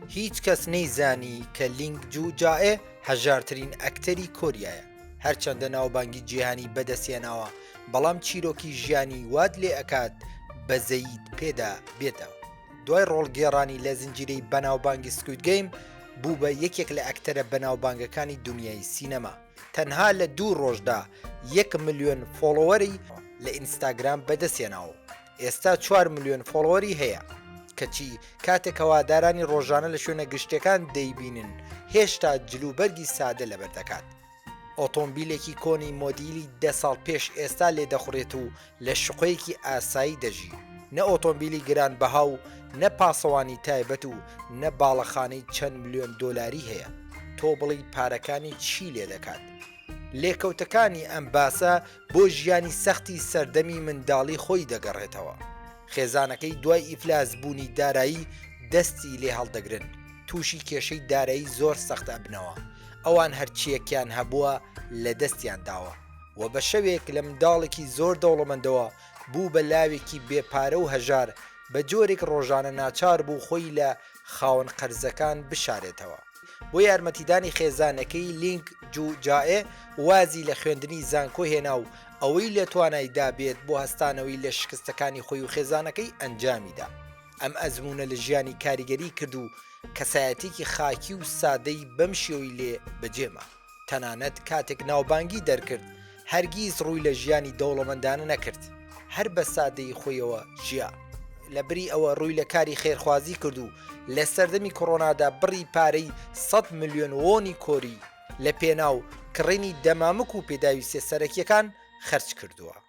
هیچ کەس نەیزانی کە لینگ جو جائێ هەژارترین ئەکتەری کۆریایە، هەرچەندە ناوبانگی جیهانی بەدەستهێناوە، بەڵام چیرۆکی ژیانی وات لێ ئەکات بەزەییت پێدا بێتەوە. دوای ڕۆڵگێڕانی لە زنجیرەی بەناوبانگی Squid Game، بوو بە یەکێک لە ئەکتەرە بەناوبانگەکانی دونیای سینەما. تەنها لە دوو ڕۆژدا یەک ملیۆن follower ی لە ئینستاگرام بەدەستهێناوە و ئێستا چوار ملیۆن follower ی هەیە، کەچی کاتێک هەوادارانی ڕۆژانە لە شوێنە گشتیەکان دەیبینن هێشتا جلوبەرگی سادە لەبەر دەکات. ئۆتۆمبیلێکی کۆنی مۆدیلی دە ساڵ پێش ئێستا لێدەخوڕێت و لە شوقەیەکی ئاسایی دەژی، نە ئۆتۆمبیلی گرانبەها و نە پاسەوانی تایبەت و نە باڵەخانەی چەند ملیۆن دۆلاری هەیە، تۆ بڵێی پارەکانی چی لێدەکات؟ لێکەوتەکانی ئەم باسە بۆ ژیانی سەختی سەردەمی منداڵی خۆی دەگەڕێتەوە. خێزانەکەی دوای ئیفلاس بوونی دارایی دەستی لێ هەڵدەگرن، تووشی کێشەی دارایی زۆر سەخت ئەبنەوە، ئەوان هەرچییەکیان هەبووە لە دەستیان داوە و بە شەوێک لە منداڵێکی زۆر دەوڵەمەندەوە بوو بە لاوێکی بێ پارە و هەژار، بە جۆرێک ڕۆژانە ناچار بوو خۆی لە خاوەن قەرزەکان بشارێتەوە. بۆ یارمەتیدانی خێزانەکەی لینگ جو جائێ وازی لە خوێندنی زانکۆ هێنا و ئەوەی لە توانایدا بێت بۆ هەستانەوەی لە شکستەکانی خۆی و خێزانەکەی ئەنجامیدا. ئەم ئەزموونە لە ژیانی کاریگەری کرد و کەسایەتیەکی خاکی و سادەی بەم شێوەی لێ بەجێما. تەنانەت کاتێک ناوبانگی دەرکرد هەرگیز ڕووی لە ژیانی دەوڵەمەندانە نەکرد، هەر بە سادەیی خۆیەوە ژیا. لە بری ئەوە ڕووی لە کاری خێرخوازی کرد و لە سەردەمی کۆرۆنادا بڕی پارەی 100 ملیۆن وۆنی کۆری لە پێناو کڕینی دەمامک و پێداویستیە سەرەکیەکان خەرج کردووە.